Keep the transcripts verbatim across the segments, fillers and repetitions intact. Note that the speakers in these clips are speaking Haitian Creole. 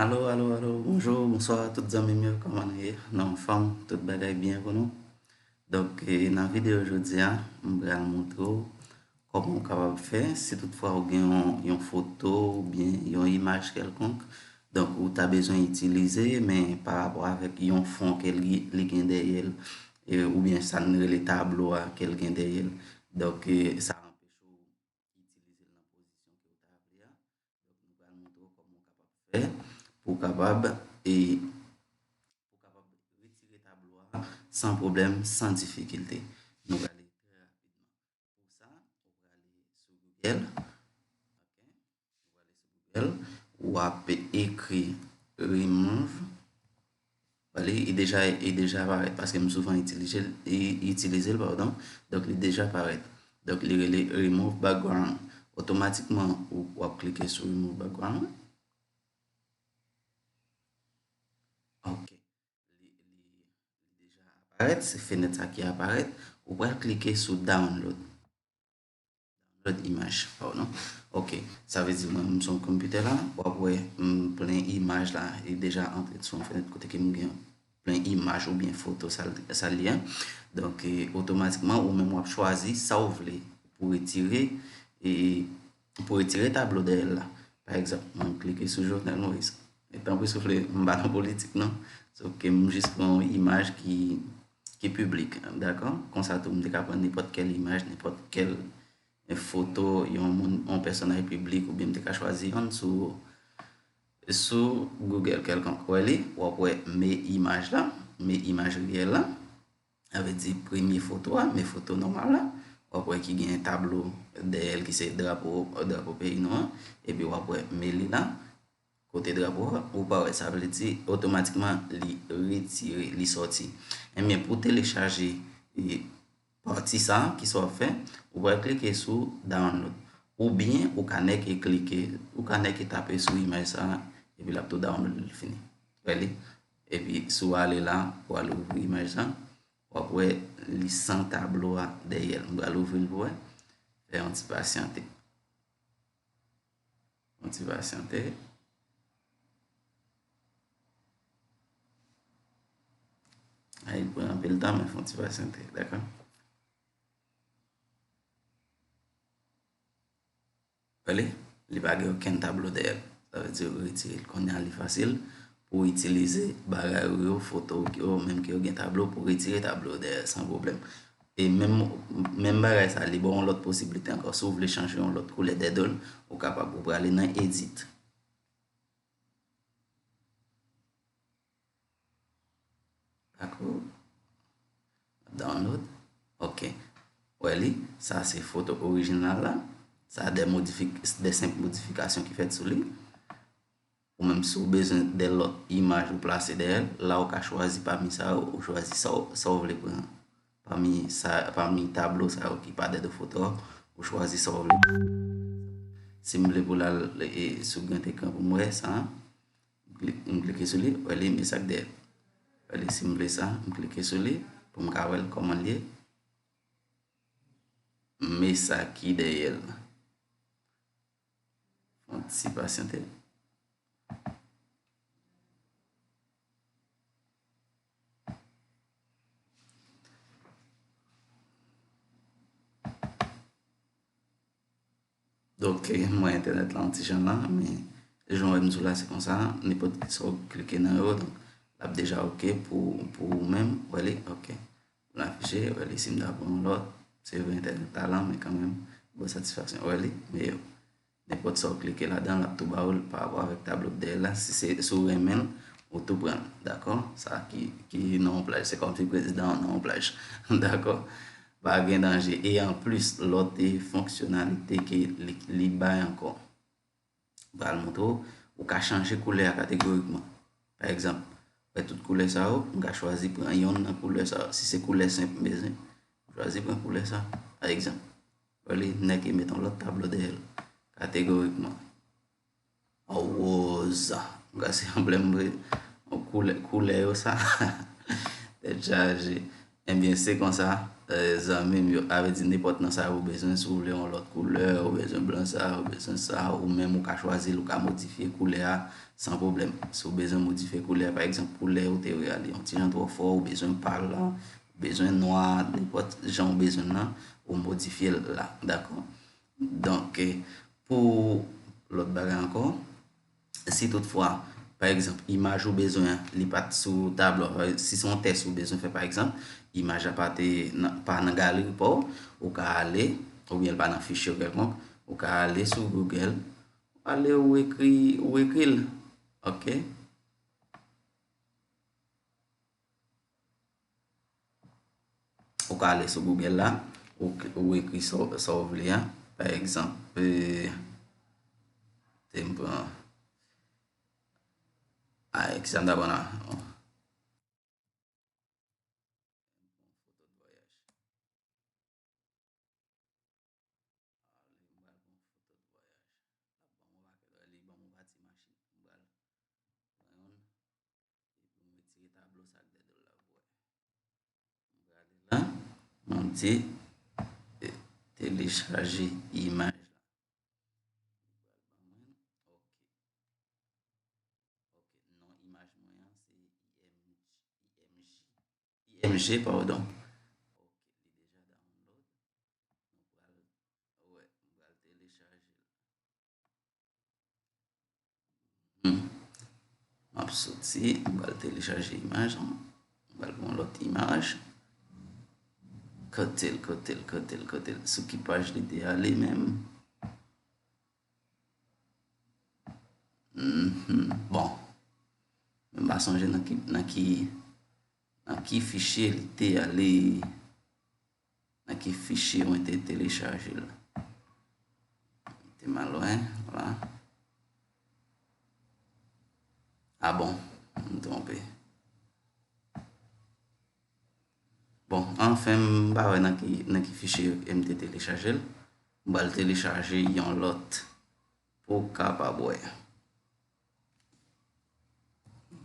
Alo, alo, alo, bonjou, bonswa tout zanmi m yo, kòman nou ye? Nou anfòm, tout bagay byen pou nou? Donk, e, nan videyo jodi a, m pral montre w kòman w kapab fè, si toutfwa ou gen yon, yon foto oubyen yon imaj kèlkonk, donk ou ta bezwen itilize, men pa rapò avèk yon fon ke li, li gen dèyè l, e, oubyen sa n rele tablo a ke l gen dèyè l. Donk, e, sa anpeche w itilize l nan pozisyon ke w ta vle a. Donk, nou pral montre w kòman w kapab fè pou w kapab, e, pou w kapab retire tablo a san pwoblèm, san difikilte. Nou prale trè rapidman. Pou sa, ou prale sou Google. Ok? Ou prale sou Google. W ap ekri remove. Li, li deja, li deja parèt paske m souvan itilize l, i- itilize l, padon. Donk, li deja parèt. Donk, li rele Remove Background. Otomatikman, ou, w ap klike sou Remove Background. Ok. Li, li, li deja aparèt, se fenèt sa ki aparèt. Ou pral klike sou Download. Download imaj, padon. Ok, sa vle di mwen, m sou konpitè la, w ap wè m plen imaj la, li deja antre sou yon fenèt kote ke m gen plen imaj oubyen foto sa l, sa l ye a. Donk, e, otomatikman, ou menm w ap chwazi sa w vle pou retire, e, pou retire tablo dèyè l la. Pa egzanp, mwen m klike sou Jovenel Moïse. E tanpri soufle, m pa nan politik non. Sòf ke m jis pran yon imaj ki, ki piblik, dakò? Konsa tou, m te ka pran nenpòt kèl imaj, nenpòt kèl foto yon moun, yon pèsonaj piblik, oubyen m te ka chwazi yonn sou, sou Google kèlkonk. Ou wè li, w ap wè men imaj la, men imaj reyèl la. Sa vle di premye foto a, men foto nòmal la. W ap wè ki gen tablo dèyè l ki se drapo, drapo peyi nou an. Epi w ap wè men li la, kote drapo a, ou pa wè, sa vle di otomatikman li retire, li sòti. Ebyen, pou telechaje, e, pati sa a, kisa w ap fè? Ou pral klike sou download. Oubyen, ou ka nèk e klike, ou ka nèk e tape sou imaj sa a, epi l ap tou download li fini. Wè li? Epi, si w ale la, pou w al ouvri imaj sa a, w ap wè li san tablo a dèyè l. M pral ouvri l pou w wè. Fè yon ti pasyante. Yon ti pasyante. Ay, li pran anpil tan, men fè yon ti pasyante, dakò? Wè li, li pa gen okenn tablo dèyè l. Sa vle di yo retire l. Kounye a li fasil pou w itilize bagay ou yo, foto ou yo, menm ke yo gen tablo, pou w retire tablo dèyè l san pwoblèm. E menm, menm bagay sa, li ba w yon lòt posiblite ankò. Si w vle chanje yon lòt koulè dèyè do l, ou kapab, ou prale nan edit. Dakò. Download. Ok. Wè li, sa se foto orijinal la. Sa de modifik-, de senp modifikasyon ki fèt sou li. Ou menm si w bezwen de lòt imaj ou plase dèyè l, la ou ka chwazi pami sa yo, ou chwazi sa w, sa w vle pran. Pami sa, pami tablo sa yo ki pa dèyè do foto a, ou chwazi sa w vle. Si m vle pou l al, e, sou gran ekran pou m wè sa, m kli-, m klike sou li, wè li, men sa k dèyè l. Wè li, si m vle sa, m klike sou li pou m ka wè l kòman l ye. Men sa ki dèyè l. Fè yon ti pasyante. Donk, mwen entènèt la yon ti jan la, men jan w wè m di w la, se konsa, nenpòt ki sa w klike nan yo, donk, l ap deja ok pou, pou ou menm, wè li, ok. L afiche, wè li, si m ta pran yon lòt, se vre entènèt la lan, men kanmenm, bon satisfaksyon, wè li, men yo. Nenpòt sa w klike ladan, l ap tou ba w l pa rapò avèk tablo k dèyè l la. Si se, si w renmen l, ou tou pran l, dakò? Sa ki, ki nan yon plaj, se kòmsi prezidan an nan yon plaj, dakò? Pa gen danje. E anplis, lòt, e, fonksyonalite ke li, li bay ankò. M pral montre w, ou ka chanje koulè a kategorikman. Pa egzanp, wè tout koulè sa yo, m ka chwazi pran yonn nan koulè sa yo. Si se koulè senp m bezwen, m chwazi pran koulè sa, pa egzanp. Wè li, nèk e met yon lòt tablo dèyè l. Kategorikman. Wòz. M ka se anblèm vre. Yon koulè, koulè yo sa. Tèt chaje. Ebyen, se konsa, eh, zanmi m yo, sa vle di nenpòt nan sa yo ou bezwen, si w vle yon lòt koulè, ou bezwen blan sa, ou bezwen sa, ou menm ou ka chwazi l, ou ka modifye koulè a san pwoblèm. Si w bezwen modifye koulè a, pa egzanp, koulè ou te wè a li yon ti jan twò fò, ou bezwen pal la, ou bezwen nwa, nenpòt jan ou bezwen nan, ou modifye l la, dakò? Donk, eh, pou lòt bagay ankò, si toutfwa, pa egzanp, imaj ou bezwen an, li pa t sou tablo a, si se yon tès ou bezwen fè, pa egzanp, imaj la pa te nan, pa nan galri pa w, ou ka ale, oubyen l pa nan fichye kèlkonk, ou ka ale sou Google, ale ou ekri, ou ekri l, ok? Ou ka ale sou Google la, ou, ou ekri sa, sa w vle a. Pa egzanp, eh, te m pran, a, egzanp dabò nan, foto de vwayaj. Li ban m yon pakèt, li ban m yon pati machin. M pral pran youn, epi m retire tablo sa k dèyè do l la pou wè. M prale la, m di, eh, telechaje imaj la. Li pral ban mwen, ok. Ok, non imaj mwen an se I M G, I M G, I M G, padon. Ok, li deja download. Nou pral, wè, nou pral telechaje l. Hmm. M ap soti, m pral telechaje imaj lan. M pral pran lòt imaj. Kote l, kote l, kote l, kote l? Sou ki paj li te ale menm? Mhm. Bon. M pa sonje nan ki, nan ki, nan ki fichye li te ale. Nan ki fichye mwen te telechaje l. Te mal lwen, vwala. A bon, m twonpe. Bon, anfen, m pa wè nan ki, nan ki fichye m te telechaje l. M pral telechaje yon lòt pou w kapab wè. Ok, m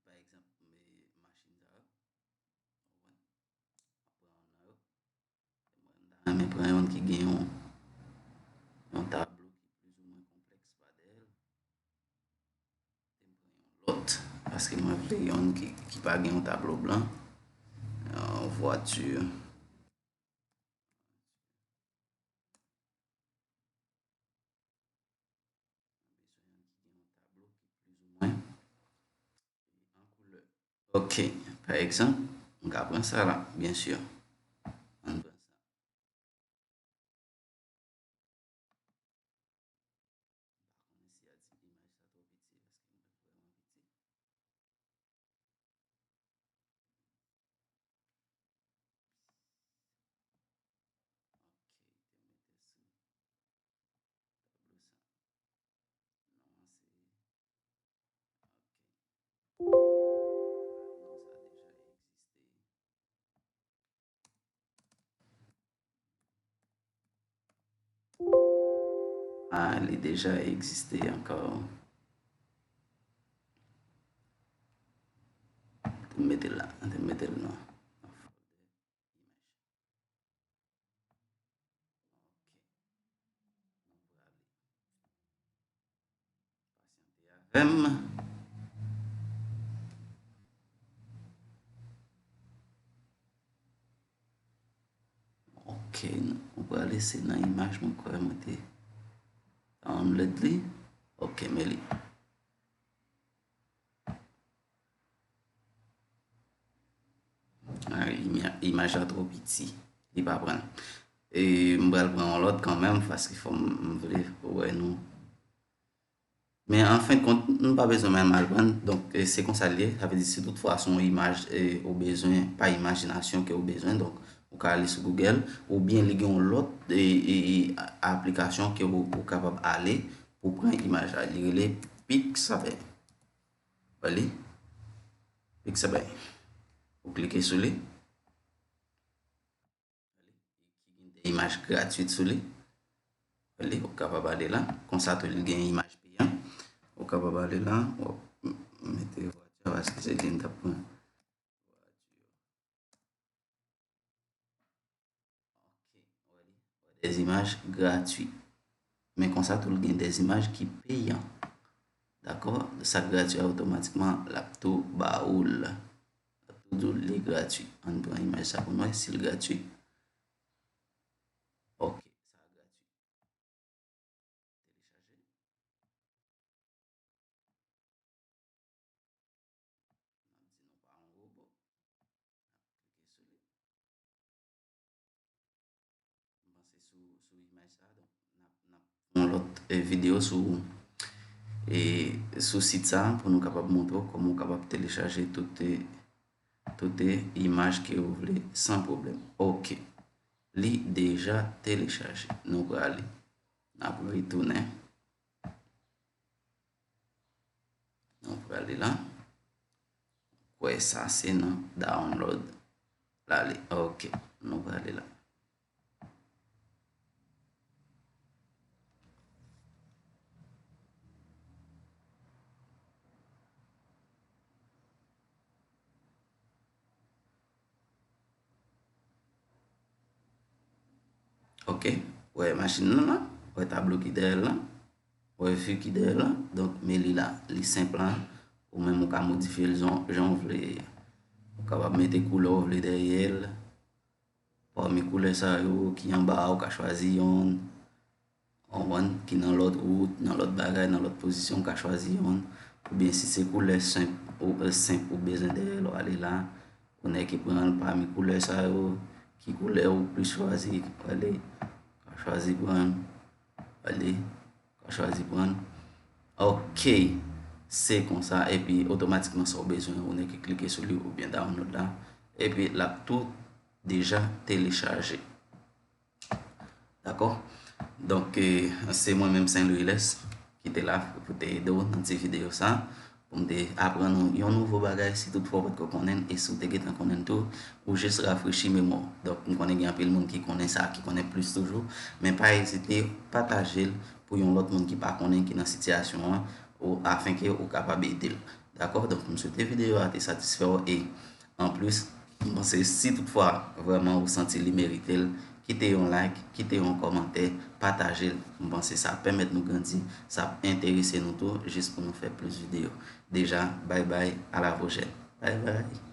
prale telechaje yon lòt. Pa egzanp, me machin sa yo, ou konprann? M ap pran youn nan yo. Mwen, m ta renmen pran youn ki gen yon, yon tablo ki plizoumwen konplèks pa dèyè l. Lòt, paske mwen vle youn ki, ki pa gen yon tablo blan. Yon vwati. Mwen bezwen youn ki gen yon tablo ki plizoumwen an koulè. Ok, pa egzanp, m ka pran sa la, byen si. Ann pran sa. M pa konnen si a di imaj sa twò piti, paske m wè l vrèman piti. Ok, te mete sou tablo sa. Non, se, ok. Non, sa deja egziste. Ah, li deja egziste ankò. Te mete l la, te mete l non. Pasyante avè m. Ok, nou pral ese nan imaj mwen kwè mwen te download li. Ok, men li. Ah, imaj la twò piti. Li pa pran. E m pral pran yon lòt kanmenm, paske fò m, m vle wè nou. Men an fen de kont, nou pa bezwen menm al pran. Donk, e se konsa l ye. Sa vle di, si toutfwa se yon imaj, e, ou bezwen, pa imajinasyon ke ou bezwen, donk, ou ka ale sou Google, oubyen li gen yon lòt, e, e, e, aplikasyon ke ou, ou kapab ale pou pran imaj la. Li rele Pixabay. Wè li? Pixabay. Ou klike sou li. imaj gratwit sou li. Li, ou kapab ale la. Konsa tou, li gen imaj peyan. Ou kapab ale la, w ap mete vwati a, paske se li m t ap pran. Ok, wè li, wè, des images gratuites. Men konsa tou, l gen des images ki peyan. Dakò? Sa k gratwi a, otomatikman, l ap tou ba ou l. L ap tou di w li gratwi. Ann pran imaj sa pou n wè si l gratwi. Ok, sa gratwi. Telechaje. N ap di nou pa yon robot. N ap klike sou li. M panse sou, sou imaj sa, donk, n ap, n ap fè yon lòt, eh, videyo sou, eh, sou sit sa pou nou kapab montre w kòman w kapab telechaje tout, eh, tout, eh, imaj ke ou vle san pwoblèm. Ok. Li deja telechaje. Nou prale. N ap retounen. Nou prale la. Kwè sa se nan download. La li. Ok. Nou prale la. Ok, wè machin nan la, wè tablo ki dèyè l lan, wè vi ki dèyè l lan. Donk, men li la, li senp la. Ou menm ou ka modifye l jan, jan w vle. Ou kapab mete koulè w vle dèyè l. Pami koulè sa yo ki anba a, ou ka chwazi yonn. Ou konprann? Ki nan lòt wout, nan lòt bagay, nan lòt pozisyon, ou ka chwazi yonn. Oubyen si se koulè senp ou, eh, senp ou bezwen dèyè l, w ale la. Ou nèk ki pran l pami koulè sa yo. Ki koulè ou plis chwazi? W ale, ou ka chwazi pran l. W ale, ou ka chwazi pran l. Ok, se konsa. Epi, otomatikman, sa w bezwen, ou nèk ki klike sou li oubyen download la. Epi, l ap tou deja telechaje. Dakò? Donk, eh, se mwen menm, Saint Louis Lès, ki te la pou te ede w nan ti videyo sa, pou m te aprann ou yon nouvo bagay, si toutfwa w pa t ko konnen l, e si w te gentan konnen l tou, ou jis rafrechi memwa w. Donk, m konnen gen anpil moun ki konnen sa, ki konnen plis toujou, men pa ezite pataje l pou yon lòt moun ki pa konnen, ki nan sitiyasyon an, ou, afenke ou kapab ede l. Dakò? Donk, m swete videyo a te satisfè w e Anplis, m panse si toutfwa vrèman ou santi li merite l, kite yon like, kite yon kòmantè, pataje l. M panse sa ap pèmèt nou grandi, sa ap enterese nou tou, jis pou nou fè plis videyo. Deja, bay bay, a la pwochèn. Bay bay.